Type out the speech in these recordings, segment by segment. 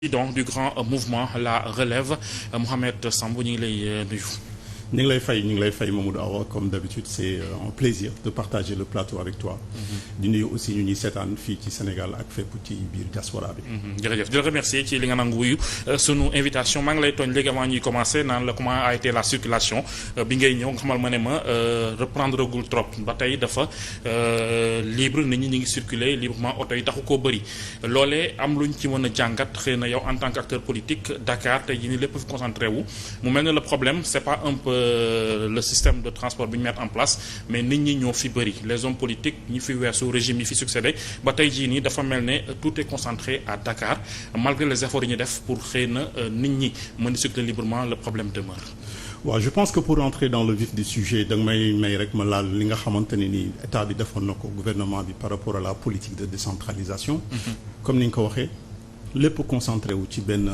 Donc du grand mouvement La Relève Mohamed Sambou ñu ngi lay nuyu. ñu ngi lay fay Mamadou Awa comme d'habitude c'est un plaisir de partager le plateau avec toi. di nuyu aussi ñu ñuy seetaan fii ci Sénégal ak fépp ci biir diaspora bi. jërëjëf di la remercier ci li nga nangu wuyu sunu invitation maa ngi lay tooñ léegi avant ñuy commencer naan la comment a été la circulation bi ngay ñëw nga xamal ma ne ma reprendre gul trop ba tey dafa libre nit ñi ngi circuler librement oto yi taxu koo bëri loolee am luñ ci mën a jàngat xëy na yow en tant qu'acteur politique Dakar tey jii nii lépp fi concentré wu mu mel ne le problème c'est pas un peu le système de transport bi ñu mettre en place mais nit ñi ñoo fi bëri les hommes politiques ñi fi weesu régime yi fi succédé ba tey jii nii dafa mel ne tout est concentré à Dakar malgré les efforts yi ñu def pour xëy na nit ñi mën di circuler librement le problème demeure. waaw je pense que pour entrer dans le vif du sujet da nga may rek ma laal li nga xamante ne ni état bi defoon na ko gouvernement bi par rapport à la politique de décentralisation. comme ni nga ko waxee lépp concentré wu ci benn.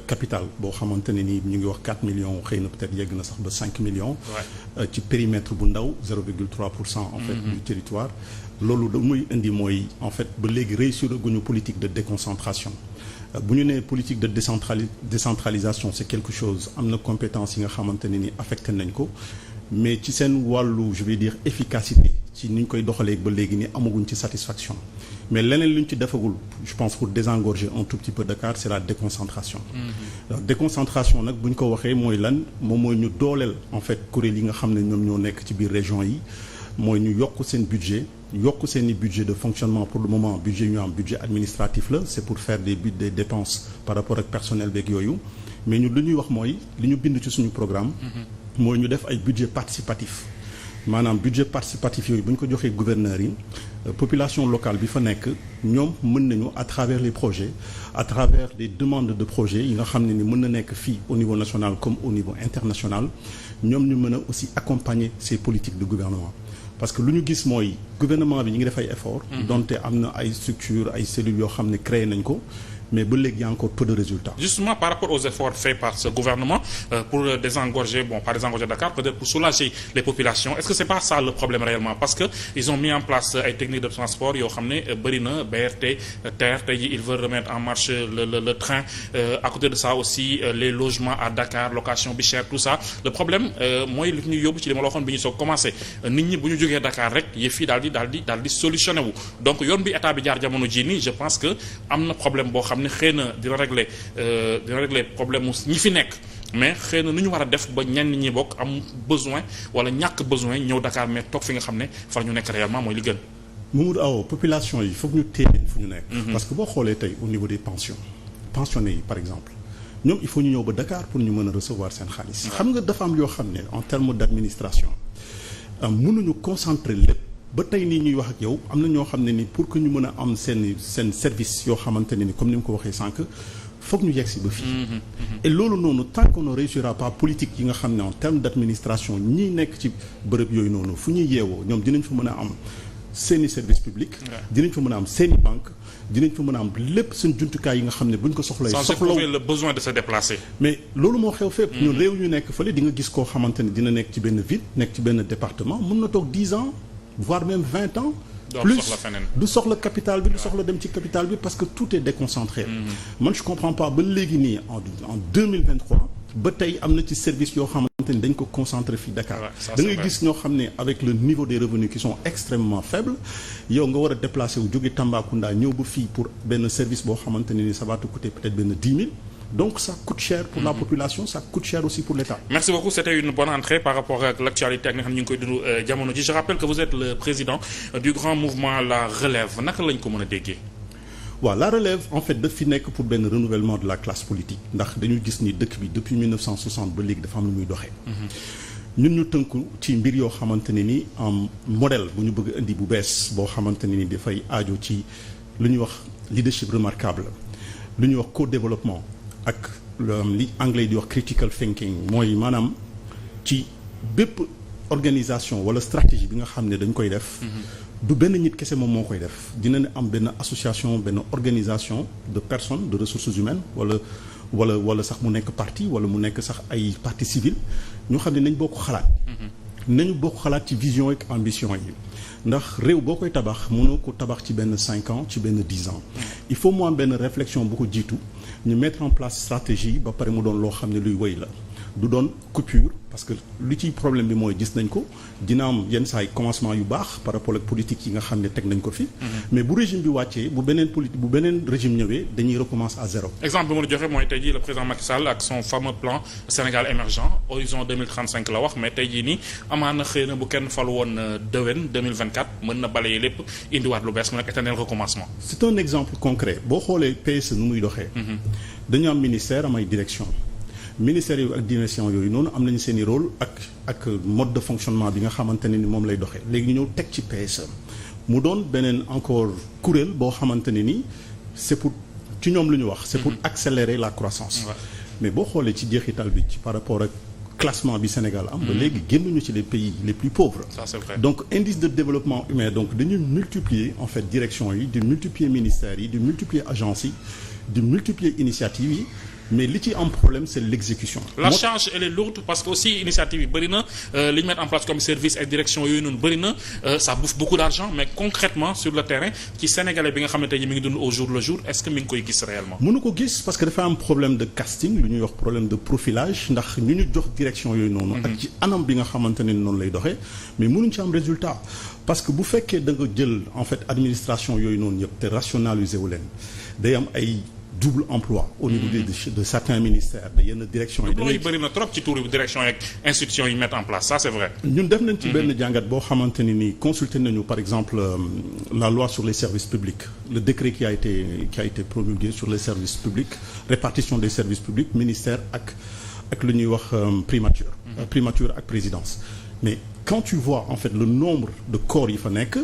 capital boo xamante ne ni ñu ngi wax 4 millions xëy na peut-être yegg na sax ba 5 millions. ci périmètre bu ndaw 0,3% en fait du territoire. loolu da muy indi mooy en fait ba léegi réussir guñu politique de déconcentration. bu ñu nee politique de décentralisation c'est quelque chose am na compétence yi nga xamante ne ni affecté nañ ko mais ci seen wàllu je vais dire efficacité ci ni ñu koy doxalee ba léegi ni amaguñ ci satisfaction mais leneen lu ñu ci defagul je pense pour désengorger un tout petit peu Dakar c'est la déconcentration. Déconcentration nag bu ñu ko waxee mooy lan moom mooy ñu dooleel en fait kuréel yi nga xam ne ñoom ñoo nekk ci biir région yi mooy ñu yokk seen budget yokk seen i budget de fonctionnement pour le moment budget ñu am budget administratif la c'est pour faire des dépenses par rapport ak personnel beeg yooyu mais ñu lu ñuy wax mooy li ñu bind ci suñu programme. mooy ñu def ay budget participatif maanaam budget participatif yooyu bu ñu ko joxee gouverneurs yi population locale bi fa nekk ñoom mën nañu à travers les projets à travers des demandes de projets yi nga xam ne ni mën na nekk fii au niveau national comme au niveau international ñoom ñu mën a aussi accompagner ces politiques de gouvernement parce que lu ñu gis mooy gouvernement bi ñu ngi def ay efforts. donte am na ay structures ay cellules yoo xam ne créé nañ ko mais ba léegi y a encore peu de résultats. Justement par rapport aux efforts faits par ce gouvernement pour désengorger Dakar peut-être pour soulager les populations est-ce que c'est pas ça le problème réellement parce que ils ont mis en place ay techniques de transport yoo xam ne bëri na BRT TER tey jii ils veulent remettre en marche le train à côté de ça aussi les logements à Dakar location bi cher tout ça le problème mooy li ñu yóbbu ci li ma la waxoon bi ñu soog commencé nit ñi bu ñu jógee Dakar rek yëf yi daal di solutionné wu donc yoon bi état bi jaar jamono jii nii je pense que am na problème boo xam ne xëy na dina régler problème ñi fi nekk mais xëy na nu ñu war a def ba ñenn ñi bokk am besoin wala ñàkk besoin ñëw Dakar mais toog fi nga xam ne fa ñu nekk réellement mooy li gën. Mamadou Awa population yi foog ñu téye fu ñu nekk. parce que boo xoolee tey au niveau des pensionnés yi par exemple ñoom il faut ñu ñëw ba Dakar pour ñu mën a recevoir seen xaalis. xam nga dafa am yoo xam ne en termes d'administration mënuñu concentrer lépp. ba tey nii ñuy wax ak yow am na ñoo xam ne ni pour que ñu mën a am seen service yoo xamante ne ni comme ni mu ko waxee sànq foog ñu yegg si ba fii. et loolu noonu tant qu'on ne réussira pas politique yi nga xam ne en termes d'administration ñi nekk ci bërëb yooyu noonu fu ñuy yeewoo ñoom dinañ fa mën a am seeni service public. dinañ fa mën a am seeni banque dinañ fa mën a am lépp seen jumtukaay yi nga xam ne buñ ko soxlay sans éprouver le besoin de se déplacer. mais loolu moo xew fépp. ñun réew ñu nekk fële di nga gis koo xamante ne dina nekk ci benn ville nekk ci benn département mën na toog 10 ans. voire même 20 ans. plus du soxla capital bi du soxla dem ci capital bi parce que tout est déconcentré. man je comprends pas ba léegi nii en 2023 ba tey am na ci service yoo xamante ni dañ ko concentré fii Dakar. da ngay gis ñoo xam ne avec le niveau des revenus qui sont extrêmement faibles yow nga war a déplacer wu jóge Tambacounda ñëw ba fii pour benn service boo xamante ne ni ça va te coûter peut-être benn 10 000. donc ça coûte cher pour la population ça coûte cher aussi pour l'État. Merci beaucoup c'était une bonne entrée par rapport ak l'actualité ak nga xam ne ñu ngi koy dund jamono ji je rappelle que vous êtes le président du grand mouvement La Relève naka lañ ko mën a déggee. waaw La Relève en fait daf fi nekk pour benn renouvellement de la classe politique ndax dañu gis ni dëkk bi depuis 1960 ba léegi dafa am lu muy doxee. ñun ñu tënku ci mbir yoo xamante ne ni am modèle bu ñu bëgg indi bu bees boo xamante ne ni dafay aajo ci lu ñuy wax leadership remarquable lu ñuy wax co-développement. ak li anglais di wax critical thinking mooy maanaam ci bépp organisation wala stratégie bi nga xam ne dañ koy def. du benn nit kese moom moo koy def dina ne am benn association benn organisation de personnes de ressources humaines wala sax mu nekk parti wala mu nekk sax ay partie civile ñoo xam ne nañ bokk xalaat. nañu bokk xalaat ci vision ak ambition yi ndax réew boo koy tabax mënoo ko tabax ci benn 5 ans ci benn 10 ans il faut mu am benn réflexion bu ko jiitu ñu mettre en place stratégie ba pare mu doon loo xam ne luy wéy la du doon coupure parce que li ci problème bi mooy gis nañ ko dina am yenn saa yi commencement yu baax par rapport ak politique yi nga xam ne teg nañ ko fi. mais bu régime bi wàccee bu beneen régime ñëwee dañuy recommencer à zéro. exemple bi ma la joxe mooy tey jii le président Macky Sall ak son fameux plan Sénégal émergent horizon 2035 la wax mais tey jii nii amaana xëy na bu kenn falu woon déwén 2024 mën na balayer lépp indiwaat lu bees mu nekk éternel recommencement. c'est un exemple concret boo xoolee PSE nu muy doxee. dañu am ministère am ay direction ministère yooyu ak direction yooyu noonu am nañu seen i rôle ak mode de fonctionnement bi nga xamante ne ni moom lay doxee léegi ñu ñëw teg ci PSE mu doon beneen encore kuréel boo xamante ne ni c'est pour ci ñoom lu ñu wax. c'est pour accélérer la croissance. mais boo xoolee ci jeexital bi ci par rapport ak classement bi Sénégal am. ba léegi génnuñu ci les pays les plus pauvres. Ça, c'est vrai. donc indice de développement humain donc dañuy multiplier en fait direction yi di multiplier ministères yi di multiplier agences yi di multiplier initiatives yi. mais li ci am problème c'est l'exécution. La charge elle est lourde parce que aussi initiative yi bëri na li ñu mettre en place comme service et direction yooyu noonu bëri na ça bouffe beaucoup d'argent mais concrètement sur le terrain ci sénégalais bi nga xamante ne mi ngi dund au jour le jour est-ce que mi ngi koy gis réellement. mënu ko gis parce que dafa am problème de casting lu ñuy wax problème de profilage ndax ñu jox direction yooyu noonu. ak ci anam bi nga xamante ne noonu lay doxee mais mënuñ ci am résultat parce que bu fekkee da nga jël en fait administration yooyu noonu yëpp te rationaliser wu leen day am ay. double emploi au niveau de certains ministères de yenn directions yi. loolu bëri na trop ci tuuru direction yeeg institutions yi mettre en place ça c'est vrai. ñun def nañ ci benn jàngat boo xamante ne ni consulté nañu par exemple la loi sur les services publics le décret qui a été promulgué sur les services publics répartition des services publics ministère ak lu ñuy wax primature ak présidence mais quand tu vois en fait le nombre de corps yi fa nekk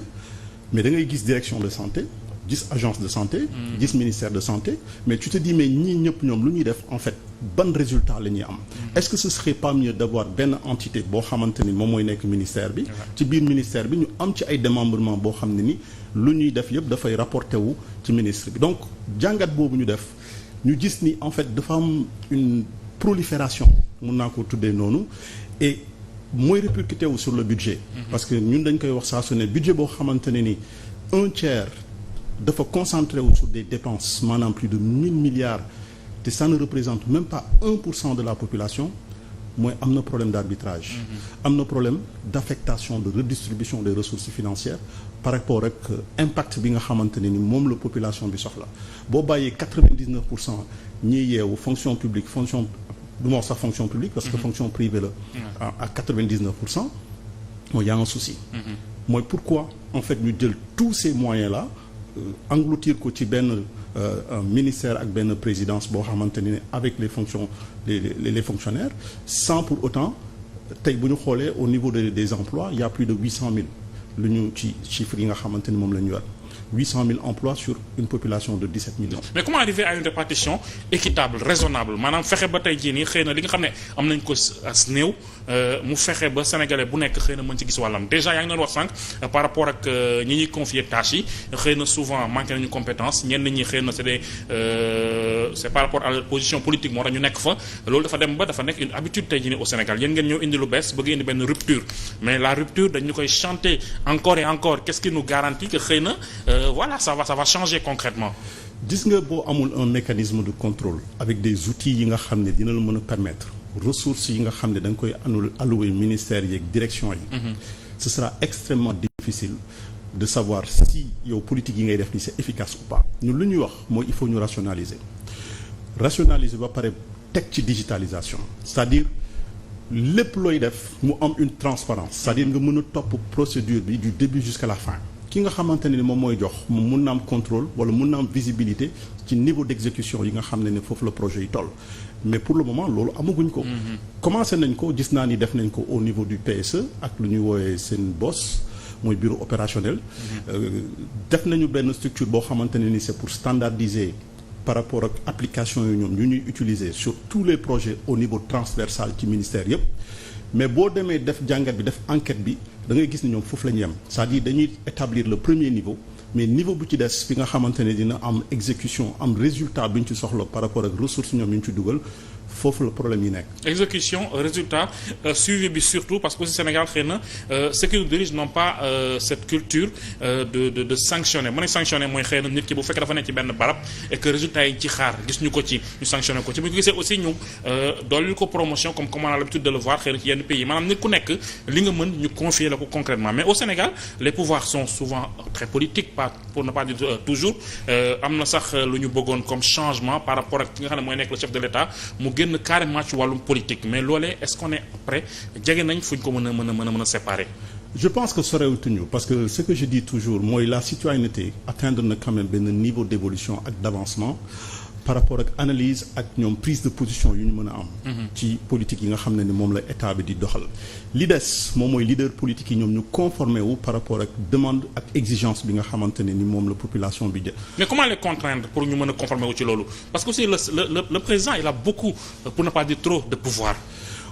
mais da ngay gis direction de santé. gis agence de santé gis ministère de santé mais tu te dis mais ñii ñëpp ñoom lu ñuy def en fait ban résultat la ñuy am est-ce que ce serait pas mieux d'avoir benn entité boo xamante ni moom mooy nekk ministère bi ci biir ministère bi ñu am ci ay démembrement boo xam ne ni lu ñuy def yëpp dafay rapporté wu ci ministre bi donc jàngat boobu ñu def ñu gis ni en fait dafa am une prolifération mun naa ko tuddee noonu et mooy répercuté wu sur le budget parce que ñun dañ koy wax saa su ne budget boo xamante ne ni un tiers dafa concentré wu sur des dépenses maanaam plus de 1000 milliards te ça ne représente même pas 1% de la population mooy am na problème d'arbitrage am na problème d'affectation de redistribution des ressources financières par rapport ak impact bi nga xamante ne ni moom la population bi soxla boo bàyyee 99% ñiy yeewu fonction publique fonction du ma wax sax fonction publique parce que fonction privée la à 99% mooy y a un souci mooy pourquoi en fait ñu jël tous ces moyens là engloutir ko ci benn ministère ak benn présidence boo xamante ni avec les fonctions les fonctionnaires sans pour autant tey bu ñu xoolee au niveau des emplois il y a plus de 800 000 lu ñu ci chiffres yi nga xamante ni moom la ñu yor 800 000 emplois sur une population de 17 millions. mais comment arriver à une répartition équitable raisonnable maanaam fexe ba tey jii nii xëy na li nga xam ne am nañ ko as néew mu fexe ba sénégalais bu nekk xëy na mën ci gis wàllam déjà yaa ngi doon wax sànq par rapport ak ñi ñuy confier tâches yi xëy na souvent manqué nañu compétence ñenn ñi xëy na c'est par rapport à la position politique moo tax ñu nekk fa loolu dafa dem ba dafa nekk une habitude tey jii nii au Sénégal yéen ngeen ñëw indi lu bees bëgg indi benn rupture mais la rupture dañu koy chanter encore et encore qu'est-ce qui nous garantit que xëy na voilà ça va changer concrètement. gis nga boo amul un mécanisme de contrôle avec des outils yi nga xam ne dina la mën a permettre ressources yi nga xam ne da nga koy allouer ministère yi ak direction yi. Ce sera extrêmement difficile de savoir si yow politique yi ngay def ni c'est efficace ou pas. ñun lu ñuy wax mooy il faut ñu rationaliser ba pare teg ci digitalisation c'est-à-dire lépp looy def mu am une transparence c'est-à-dire nga mën a topp procédure bi du début jusqu'à la fin. ki nga xamante ne moom mooy jox moom mun na am contrôle wala mun na am visibilité ci niveau d'exécution yi nga xam ne foofu la projet yi toll mais pour le moment loolu amaguñ ko. commencé nañ ko gis naa ni def nañ ko au niveau du PSE ak lu ñuy woowee seen BOS mooy bureau opérationnel. def nañu benn structure boo xamante ne ni c'est pour standardiser par rapport ak application yu ñoom yu ñuy utiliser sur tous les projets au niveau transversal ci ministère yépp mais boo demee def jàngat bi def enquête bi da ngay gis ni ñoom foofu la ñu yem c'est-à-dire dañuy établir le premier niveau mais niveau bu ci des fi nga xamante ne dina am exécution am résultat bi ñu ci soxla par rapport ak ressources ñoom yi ñu ci dugal foofu la problème yi nekk. exécution résultat suivi bi surtout parce que aussi Sénégal xëy na ceux qui nous dirigent n'ont pas cette culture de sanctionner mu ne sanctionner mooy xëy na nit ki bu fekkee dafa nekk ci benn barab et que résultat yi ci xaar gis ñu ko ci ñu sanctionner ko ci bu ñu gisee aussi ñu dolli ko promotion comme on a l'habitude de le voir xëy na ci yenn pays maanaam nit ku nekk li nga mën ñu confier la ko concrètement mais au Sénégal les pouvoirs sont souvent très politiques pas pour ne pas dire toujours am na sax lu ñu bëggoon comme changement par rapport ak ki nga xam ne mooy nekk le chef de l'État mu génn carrément ci wàllum politique mais loolee est-ce qu'on est prêt jege nañ fu ñu ko mën a séparer. je pense que sorewutuñu parce que ce que je dis toujours mooy la citoyenneté atteindre na quand même benn niveau d'évolution ak d'avancement par rapport ak analyse ak ñoom prise de position yu ñu mën a am. ci politique yi nga xam ne ni moom la état bi di doxal. li des moom mooy leader politique yi ñoom ñu conformer wu par rapport ak demande ak exigence bi nga xamante ne ni moom la population bi jël. mais comment les contraindre pour ñu mën a conformer wu ci loolu parce que aussi le président il a beaucoup pour ne pas dire trop de pouvoir.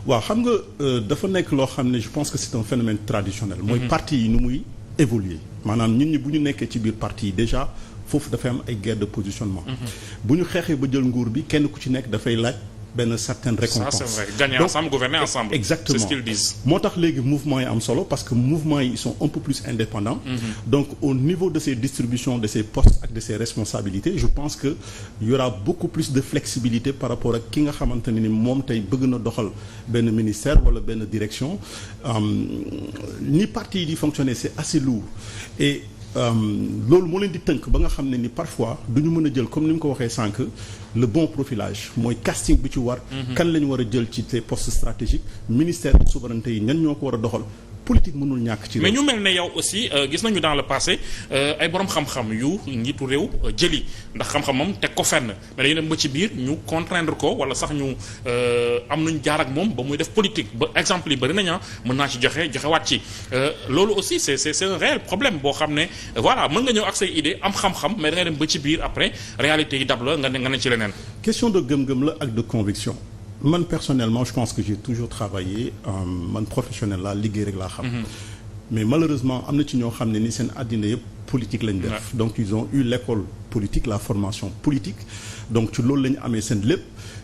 waaw xam nga dafa nekk loo xam ne je pense que c'est un phénomène traditionnel. mooy parti yi nu muy évoluer maanaam ñun ñi bu ñu nekkee ci biir parti yi déjà. foofu dafay am ay guerre de positionnement. bu ñu xeexee ba jël nguur bi kenn ku ci nekk dafay laaj benn certaine récompense. ça c'est vrai gagner ensemble gouverner ensemble. exactement c'est ce qu'ils disent. moo tax léegi mouvement yi am solo parce que mouvement yi ils sont un peu plus indépendants. Donc au niveau de ces distributions de ces postes ak de ces responsabilités je pense que y aura beaucoup plus de flexibilité par rapport ak ki nga xamante ne ni moom tey bëgg na doxal benn ministère wala benn direction ni parti yi di fonctionner c'est assez lourd et. loolu moo leen di tënk ba nga xam ne ni parfois du ñu mën a jël comme ni mu ko waxee sànq le bon profilage mooy casting bi ci war. kan la ñu war a jël ci ces postes stratégiques ministère de souveraineté yi ñan ñoo ko war a doxal politique mënul ñàkk ci. mais ñu mel ne yow aussi gis nañu dans le passé ay borom xam-xam yu njiitu réew jëli ndax xam-xamam teg ko fenn mais dañu dem ba ci biir ñu contraindre ko wala sax ñu am nañu jaar ak moom ba muy def politique ba exemple yi bëri nañu mën naa ci joxewaat ci loolu aussi c'est un réel problème boo xam ne voilà mën nga ñëw ak say idée am xam-xam mais da ngay dem ba ci biir après réalité yi dab la nga ne ci leneen. question de gëm-gëm la ak de conviction. man personnellement je pense que j'ai toujours travaillé man professionnel laa liggéey rek laa xam. mais malheureusement am na ci ñoo xam ne ni seen àddina yëpp politique lañ def. donc ils ont eu l'école politique la formation politique donc ci loolu la ñu amee seen lépp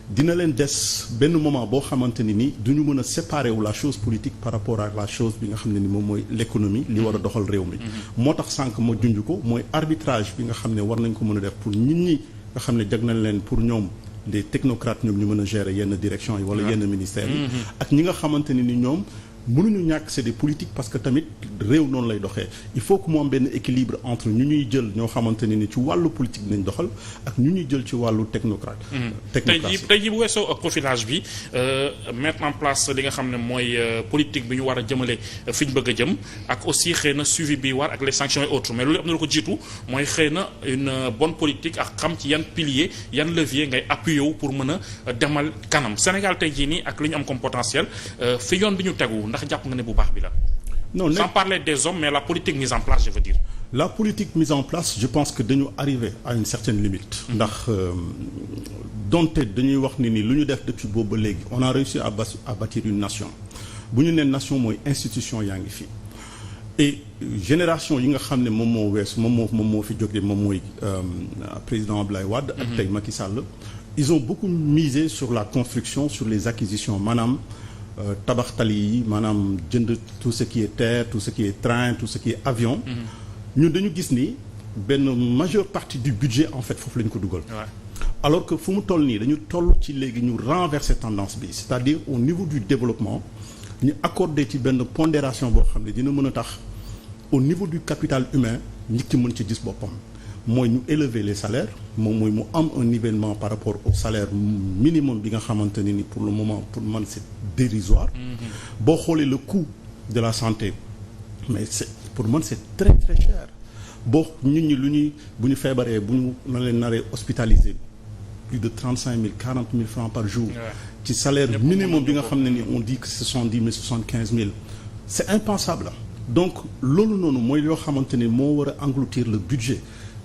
dina leen des benn moment boo xamante ni ni du ñu mën a séparer wu la chose politique par rapport à la chose bi nga xam ne ni moom mooy l'économie li war a doxal réew mi. moo tax sànq ma junj ko mooy arbitrage bi nga xam ne war nañ ko mën a def pour nit ñi nga xam ne jag nañ leen pour ñoom. des technocrates ñoom ñu mën a gérer yenn direction yi wala yenn ministères yi ak ñi nga xamante ne ni ñoom mënuñu ñàkk c'est des politiques parce que tamit réew noonu lay doxee il faut que mu am benn équilibre entre ñu ñuy jël ñoo xamante ne ni ci wàllu politique nañ doxal ak ñu ñuy jël ci wàllu technocrate tey jii bu weesoo profilage bi mettre en place li nga xam ne mooy politique bi ñu war a jëmale fi ñu bëgg a jëm ak aussi xëy na suivi bi war ak les sanctions et autres mais loolu am na lu ko jiitu mooy xëy na une bonne politique ak xam ci yan pilier yan levier ngay appuyer wu pour mën a demal kanam Sénégal tey jii nii ak li ñu am comme potentiel fi yoon bi ñu tegu ndax jàpp nga ne bu baax bi la. non sans parler des hommes mais la politique mise en place je veux dire. la politique mise en place je pense que dañu arriver à une certaine limite. ndax donte dañuy wax ni lu ñu def depuis boobu ba léegi on a réussi à bâtir une nation bu ñu nee nation mooy institution yaa ngi fi. et génération yi nga xam ne moom moo weesu moom moo fi jógee moom mooy président Abdoulaye Wade. ak tey Macky Sall. ils ont beaucoup misé sur la construction sur les acquisitions maanaam. tabax tali yi maanaam jënd tout ce qui est terre tout ce qui est train tout ce qui est avion ñun dañu gis ni benn majeure partie du budget en fait foofu la ñu ko dugal alors que fu mu toll nii dañu toll ci léegi ñu renverser tendance bi c'est-à-dire au niveau du développement ñu accorder ci benn pondération boo xam ne dina mën a tax au niveau du capital humain nit ki mën ci gis boppam mooy ñu élever les salaires moom mooy mu am un nivellement par rapport au salaire minimum bi nga xamante ne ni pour le moment pour man c'est dérisoire boo xoolee le coût de la santé mais c'est pour man c'est très très cher boo nit ñi lu ñuy bu ñu feebaree bu ñu na leen naree hospitaliser plus de 35 000 40 000 francs par jour ci salaire minimum bi nga xam ne ni on dit que 70 000 75 000 c'est impensable donc loolu noonu mooy yoo xamante ni moo war a engloutir le budget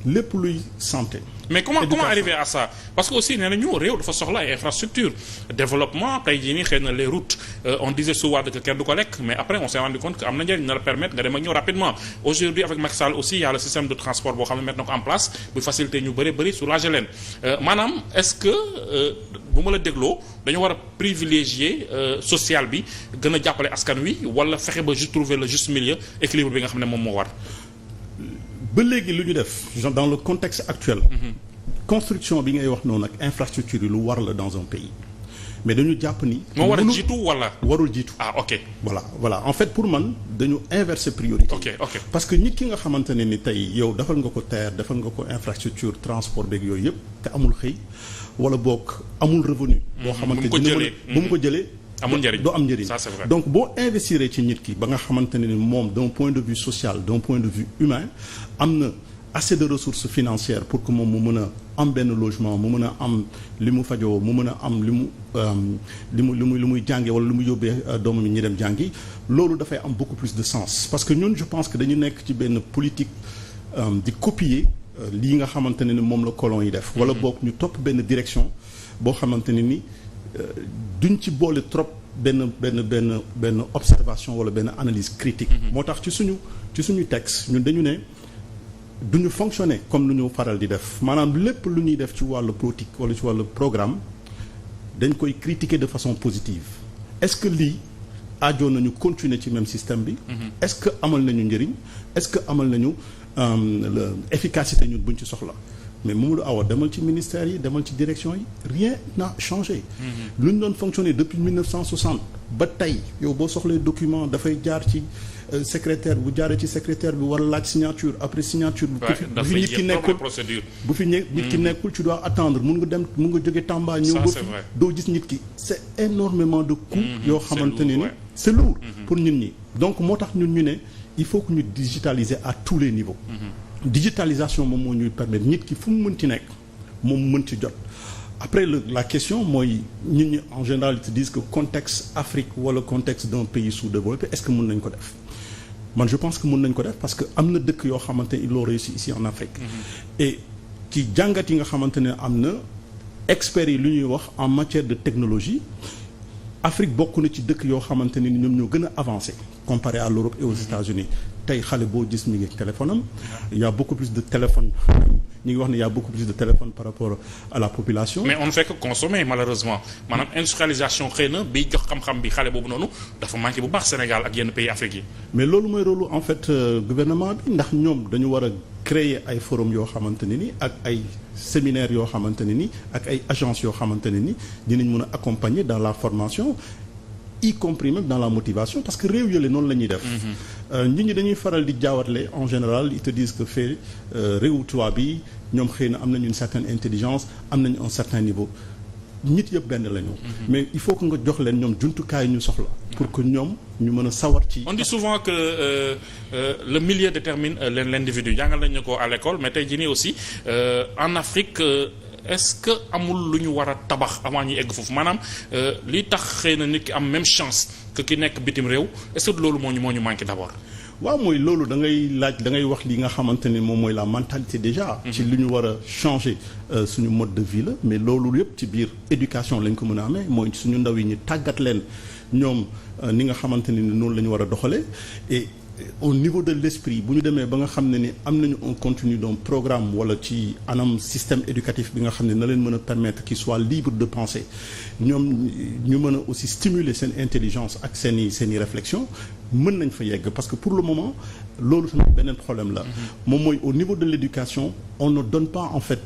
lépp luy santé. mais comment arriver à ça parce que aussi nee nañu réew dafa soxla ay infrastructure développement tey jii nii xëy na les routes on disait souvent que kenn du ko lekk mais après on s'est rendu compte que am na njëriñ na la permettre nga dem ak ñëw rapidement aujourd'hui avec Macky Sall aussi il y a le système de transport boo xam ne mettre na ko en place bu faciliter ñu bëri soulager leen maanaam est-ce que bu ma la dégloo dañu war a privilégier social bi gën a jàppale askan wi wala fexe ba juste trouver le juste milieu équilibre bi nga xam ne moom moo war. ba léegi lu ñu def dans le contexte actuel. construction bi ngay wax noonu ak infrastructure yi lu war la dans un pays mais dañu jàpp ni. moo war a jiitu wala. warul jiitu. ah ok. voilà en fait pour man dañu inverser priorité. ok parce que nit ki nga xamante ne ni tey yow defal nga ko terre defal nga ko infrastructure transport beeg yooyu yëpp te amul xëy wala boog amul revenu. boo xamante ne bu mu ko jëlee. amul njëriñ doo am njëriñ. ça c'est vrai. donc boo investir ci nit ki ba nga xamante ne ni moom d'un point de vue social d'un point de vue humain am na assez de ressources financières pour que moom mu mën a am benn logement mu mën a am li mu fajoo mu mën a am li muy jànge wala li mu yóbbee doomam yi ñi dem jàngi loolu dafay am beaucoup plus de sens parce que ñun je pense que dañu nekk ci benn politique di copier lii nga xamante ne ni moom la colon yi def. wala boog ñu topp benn direction boo xamante ne ni duñ ci boole trop benn observation wala benn analyse critique. moo tax ci suñu texte ñun dañu ne duñu fonctionner comme lu ñu faral di def maanaam lépp lu ñuy def ci wàllu politique wala ci wàllu programme dañ koy critiquer de façon positive est-ce que lii aajoon nañu continuer ci même système bi. est-ce que amal nañu njëriñ est-ce que amal nañu efficacité ñun buñ ci soxla. mais Mamadou Awa demal ci ministère yi demal ci direction yi rien n'a changé. lu ñu doon fonctionner depuis 1960 ba tey yow boo soxlee document dafay jaar ci secrétaire bu jaaree ci secrétaire bi war a laaj signature après signature. bu fi nit ki nekkul bu fi nit ki nekkul tu dois attendre mun nga jóge Tamba ñëw ba fi doo gis nit ki c'est énormément de coûts yoo xamante ne ni c'est lourd pour ñun ñi donc moo tax ñun ñu ne il faut que ñu digitaliser à tous les niveaux. digitalisation moom moo ñuy permettre nit ki fu mu mën ci nekk moom mën ci jot après la question mooy nit ñi en général ils te disent que contexte Afrique wala contexte d'un pays sous-développé est-ce que mën nañ ko def man je pense que mën nañ ko def parce que am na dëkk yoo xamante ne ils l'ont réussi ici en Afrique et ci jàngat yi nga xamante ne am na experts yi lu ñuy wax en matière de technologie Afrique bokk na ci dëkk yoo xamante ne ni ñoom ñoo gën a avancé comparé à l'Europe et aux États-Unis tey xale boo gis mi ngi téléphone am il y a beaucoup plus de téléphones ñu ngi wax ne il y a beaucoup plus de téléphones par rapport à la population. mais on ne fait que consommer malheureusement maanaam industrialisation xëy na bi jox xam-xam bi xale boobu noonu dafa manqué bu baax Sénégal ak yenn pays Afrique yi. mais loolu mooy rôle en fait gouvernement bi ndax ñoom dañu war a créer ay forum yoo xamante ne ni ak ay séminaires yoo xamante ne ni ak ay agences yoo xamante ne ni dinañ mën a accompagner dans la formation. y compris même dans la motivation parce que réew yële noonu la ñuy def. nit ñi dañuy faral di jaawatle en général ils te disent que fee réewu tubaab bi ñoom xëy na am nañu une certaine intelligence am nañu un certain niveau nit yëpp benn la ñu. mais il faut que nga jox leen ñoom jumtukaay ñu soxla. pour que ñoom ñu mën a sawar ci. on dit souvent que le milieu détermine l'individu jàngal nañu ko à l'école mais tey jii nii aussi en Afrique. est-ce que amul lu ñu war a tabax avant ñuy egg foofu maanaam li tax xëy na nit ki am même chance que ki nekk bitim réew est-ce que loolu moo ñu manqué d'abord. waaw mooy loolu da ngay wax li nga xamante ne moom mooy la mentalité déjà. ci li ñu war a changer suñu mode de vie la mais loolu yëpp ci biir éducation lañ ko mën a amee mooy suñu ndaw yi ñu tàggat leen ñoom ni nga xamante ne noonu la ñu war a doxalee et. au niveau de l'esprit bu ñu demee ba nga xam ne ni am nañu un contenu d'un programme wala ci anam système éducatif bi nga xam ne na leen mën a permettre qu'ils soient libres de penser ñoom ñu mën a aussi stimuler seen intelligence ak seeni réflexion mën nañ fa yegg parce que pour le moment loolu tamit beneen problème la moom mooy au niveau de l'éducation on ne donne pas en fait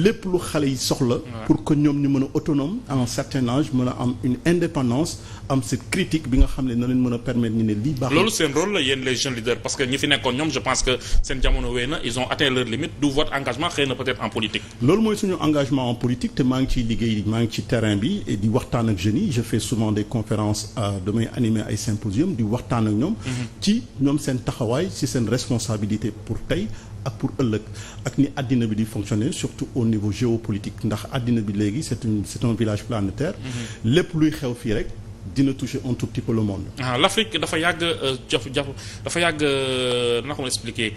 lépp lu xale yi soxla pour que ñoom ñu mën a autonome à un certain âge mën a am une indépendance am cette critique bi nga xam ne na leen mën a permettre ñu ne lii baax loolu seen rôle la yéen les jeunes leaders parce que ñi fi nekkoon ñoom je pense que seen jamono wéy na ils ont atteint leur limite d'où votre engagement xëy na peut-être en politique loolu mooy suñu engagement en politique te maa ngi ciy liggéey maa ngi ci terrain bi et di waxtaan ak jeunes yi je fais souvent des conférences damay animer ay symposium di waxtaan ak ñoom ci ñoom seen taxawaay ci seen responsabilité pour tey ak pour ëllëg ak ni àddina bi di fonctionner surtout au niveau géopolitique ndax àddina bi léegi c'est un village planétaire lépp luy xew fii rek dina toucher un tout petit peu le monde. L'Afrique dafa yàgg dafa yàgg na ko expliquer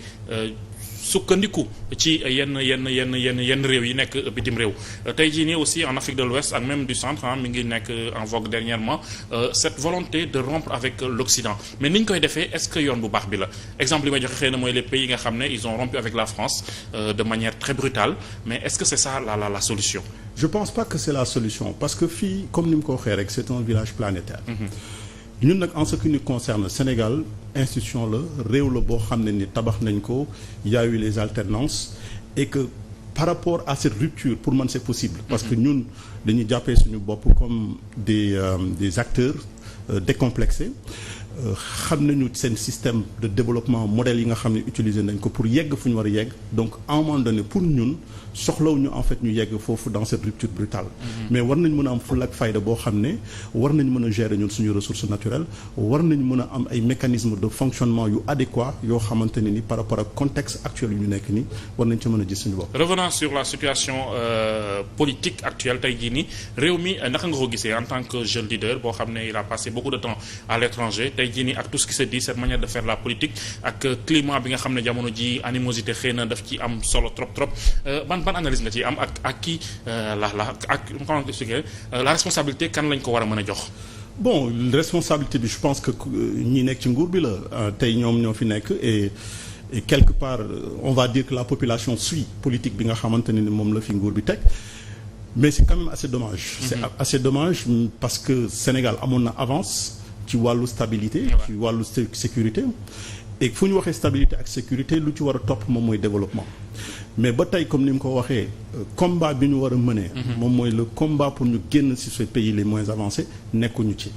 sukkandiku ci yenn réew yi nekk bitim réew tey jii nii aussi en Afrique de l'Ouest ak même du centre mi ngi nekk en vogue dernièrement cette volonté de rompre avec l'Occident mais ni ñu koy defee est-ce que yoon bu baax bi la exemple li may joxe xëy na mooy les pays yi nga xam ne ils ont rompu avec la France de manière très brutale mais est-ce que c'est ça la solution? Je pense pas que c'est la solution parce que fii comme ni mu ko waxee rek c'est un village planétaire. ñun nag en ce qui nous concerne Sénégal institution la réew la boo xam ne ni tabax nañ ko y a eu les alternances et que par rapport à cette rupture pour man c'est possible parce que ñun dañuy jàppee suñu bopp comme des acteurs décomplexés xam nañu seen système de développement modèle yi nga xam ne utiliser nañ ko pour yegg fu ñu war a yegg donc à un moment donné pour ñun soxlawuñu en fait ñu yegg foofu dans cette rupture brutale mais war nañ mën a am fulla ak fayda boo xam ne war nañ mën a gérer ñun suñu ressources naturelles war nañ mën a am ay mécanismes de fonctionnement yu adéquats yoo xamante ne ni par rapport ak contexte actuel yu ñu nekk ni war nañ ci mën a gis suñu bopp. Revenant sur la situation politique actuelle tey jii nii réew mi naka nga ko gisee en tant que jeune leader boo xam ne il a passé beaucoup de temps à l'étranger tey jii nii ak tout ce qui se dit cette manière de faire la politique ak climat bi nga xam ne jamono ji animosité xëy na daf ci am solo trop ban analyse nga ci am ak kii comment expliquer la responsabilité kan lañ ko war a mën a jox. Bon responsabilité bi je pense que ñi nekk ci nguur bi la tey ñoom ñoo fi nekk et quelque part on va dire que la population suit politique bi nga xamante ne ni moom la fi nguur bi teg mais c'est quand même assez dommage. C'est assez dommage parce que Sénégal amoon na avance ci wàllu stabilité. ci wàllu sécurité. et fu ñu waxee stabilité ak sécurité lu ci war a topp moom mooy développement mais ba tey comme ni mu ko waxee combat bi ñu war a mener. moom mooy le combat pour ñu génn ci ces pays les moins avancés nekkuñu ci.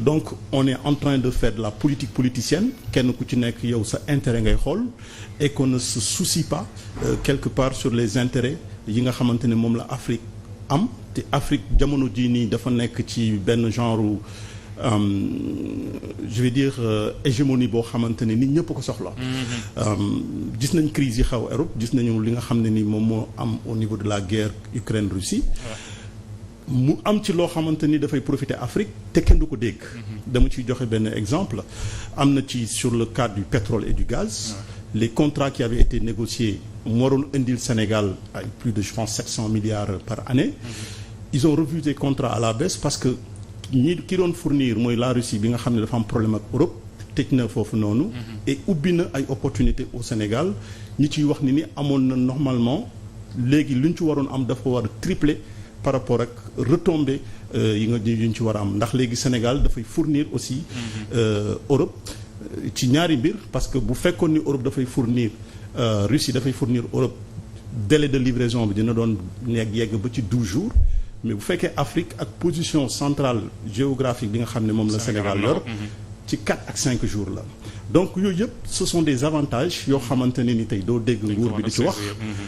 donc on est en train de faire de la politique politicienne kenn ku ci nekk yow sa intérêt ngay xool et qu'on ne se soucie pas quelque part sur les intérêts yi nga xamante ne moom la Afrique am te Afrique jamono jii nii dafa nekk ci benn genre. Je vais dire hégémonie boo xamante ne nit ñëpp ko soxla. gis nañ crise yi xaw Europe gis nañu li nga xam ne ni moom moo am au niveau de la guerre Ukraine-Russie. mu am ci loo xamante ni dafay profiter Afrique te kenn du ko dégg. dama ciy joxe benn exemple am na ci sur le cadre du pétrole et du gaz. Les contrats qui avaient été négociés mu waroon indil Sénégal ay plus de je pense 700 milliards par année. Ils ont revu des contrats à la baisse parce que. ñi ki doon fournir mooy la Russie bi nga xam ne dafa am problème ak Europe tëj na foofu noonu. et ubbi na ay opportunités au Sénégal ñi ciy wax ni amoon na normalement léegi lu ñu ci waroon am dafa war a tripler par rapport ak retombées yi ñu ci war a am ndax léegi Sénégal dafay fournir aussi. Europe ci ñaari mbir parce que bu fekkoon ni Europe dafay fournir Russie dafay fournir Europe délai de livraison bi dina doon yegg ba ci 12 jours. mais bu fekkee Afrique ak position centrale géographique bi nga xam ne moom la Sénégal yor ci 4 ak 5 jours la donc yooyu yëpp ce sont des avantages yoo xamante ne ni tey doo dégg nguur bi di ci wax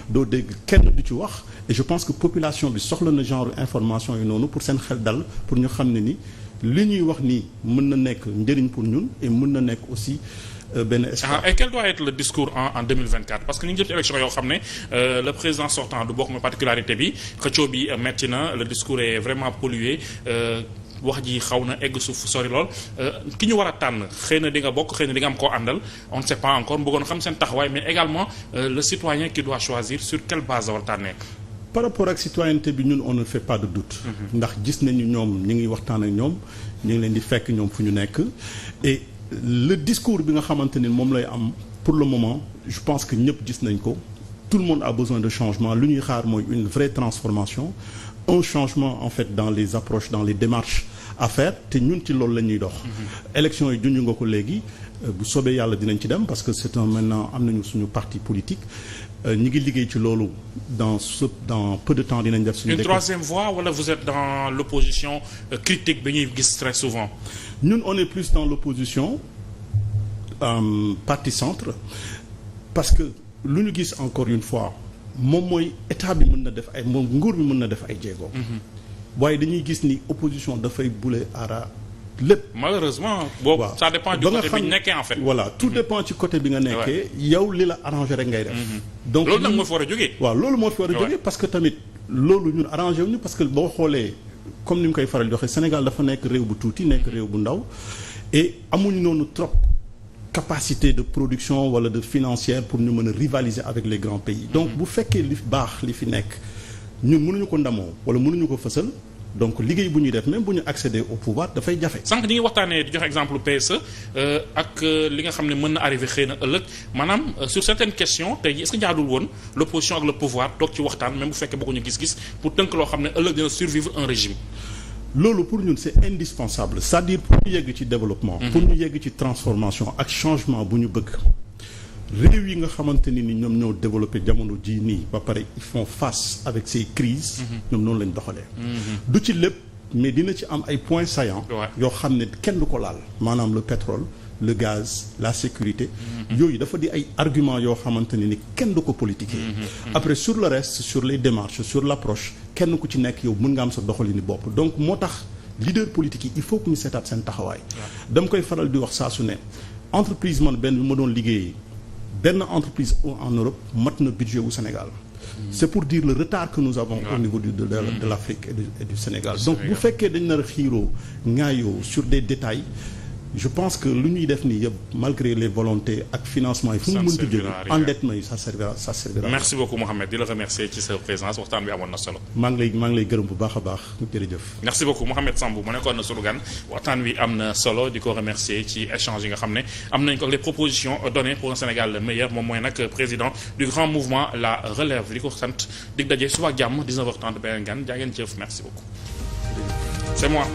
doo dégg kenn di ci wax et je pense que population bi soxla na genre information yi noonu pour seen xel dal pour ñu xam ne ni li ñuy wax nii mën na nekk njëriñ pour ñun et mën na nekk aussi benn espoir. Et quel doit être le discours en 2024 parce que ñu ngi jëm ci élection yoo xam ne le président sortant du bokk ma particularité bi xëccoo bi metti na le discours est vraiment pollué wax ji xaw na egg suuf sori lool ki ñu war a tànn xëy na di nga bokk xëy na di nga am koo àndal on ne sait pas encore bëggoon xam seen taxawaay mais également le citoyen qui doit choisir sur quelle base la war a tànnee. par rapport ak citoyenneté bi ñun on ne fait pas de doute. ndax gis nañu ñoom ñu ngi waxtaan ak ñoom ñu ngi leen di fekk ñoom fu ñu nekk et le discours bi nga xamante ni moom lay am pour le moment je pense que ñëpp gis nañ ko tout le monde a besoin de changement lu ñuy xaar mooy une vraie transformation un changement en fait dans les approches dans les démarches à faire te ñun ci loolu la ñuy dox. élection yi junj nga ko léegi bu soobee yàlla dinañ ci dem parce que c'est un maintenant am nañu suñu parti politique ñi ngi liggéey ci loolu dans peu de temps dinañ def suñu. une troisième voie wala vous êtes dans l'opposition critique bi ñuy gis très souvent. ñun on est plus dans l'opposition parti centre parce que lu ñu gis encore une fois moom mooy état bi mën na def ay moom nguur bi mën na def ay jéego. waaye dañuy gis ni opposition dafay bouler ara lépp. malheureusement. boobu ça dépend du côté bi ñu nekkee en fait. voilà tout dépend ci côté bi nga nekkee. yow li la arrangé rek ngay def. donc loolu nag moo fi war a jógee. waaw loolu moo fi war a jógee parce que tamit loolu ñun arrangé wuñu parce que boo xoolee comme ni mu koy faral di waxee Sénégal dafa nekk réew bu tuuti nekk réew bu ndaw et amuñu noonu trop capacité de production wala de financière pour ñu mën a rivaliser avec les grands pays. donc bu fekkee li baax li fi nekk ñun mënuñu ko ndamoo wala mënuñu ko fësal donc liggéey bu ñuy def même bu ñu accéder au pouvoir dafay jafe. sànq ñi ngi waxtaanee di jox exemple PSE ak li nga xam ne mën na arrivé xëy na ëllëg maanaam sur certaines questions tey jii est-ce que jaadul woon l'opposition ak le pouvoir toog ci waxtaan même bu fekkee bokkuñu gis-gis pour tënk loo xam ne ëllëg dina survivre un régime. loolu pour ñun c'est indispensable c'est-à-dire pour ñu yegg ci développement. pour ñu yegg ci transformation ak changement bu ñu bëgg. réew yi nga xamante ni ñoom ñoo développé jamono ji nii ba pare ils font face avec ces crises. ñoom noonu lañ doxalee. du ci lépp mais dina ci am ay points saillants. yoo xam ne kenn du ko laal. maanaam le pétrole le gaz la sécurité. yooyu dafa di ay arguments yoo xamante ni kenn du ko politiquer. après sur le reste sur les démarches sur l'approche kenn ku ci nekk yow mën nga am sa doxalini bopp donc moo tax leader politique yi il faut que ñu seetaat seen taxawaay. dama koy faral di wax saa su ne entreprise man benn bi ma doon liggéeyee. benn entreprise en Europe mat na budget wu Sénégal. C'est pour dire le retard que nous avons au niveau de l'Afrique et du Sénégal. Donc bu fekkee dañ nar a xiiroo ŋaayoo sur des détails je pense que lu ñuy def nii yëpp malgré les volontés ak financement yi fu mu mënti jóge endettement yi ça servira. Merci beaucoup Mohamed di la remercier ci sa présence waxtaan bi amoon na solo. maa ngi lay gërëm bu baax a baax jërëjëf. merci beaucoup Mohamed Sambou mu nekkoon na sunu gan waxtaan wi am na solo di ko remercier ci échange yi nga xam ne am nañ ko les propositions données pour un Sénégal meilleur moom mooy nag président du grand mouvement La Relève di ko sant dig daje suba ak jàmm 19h30 beneen gan jaa ngeen jëf merci beaucoup. C'est moi.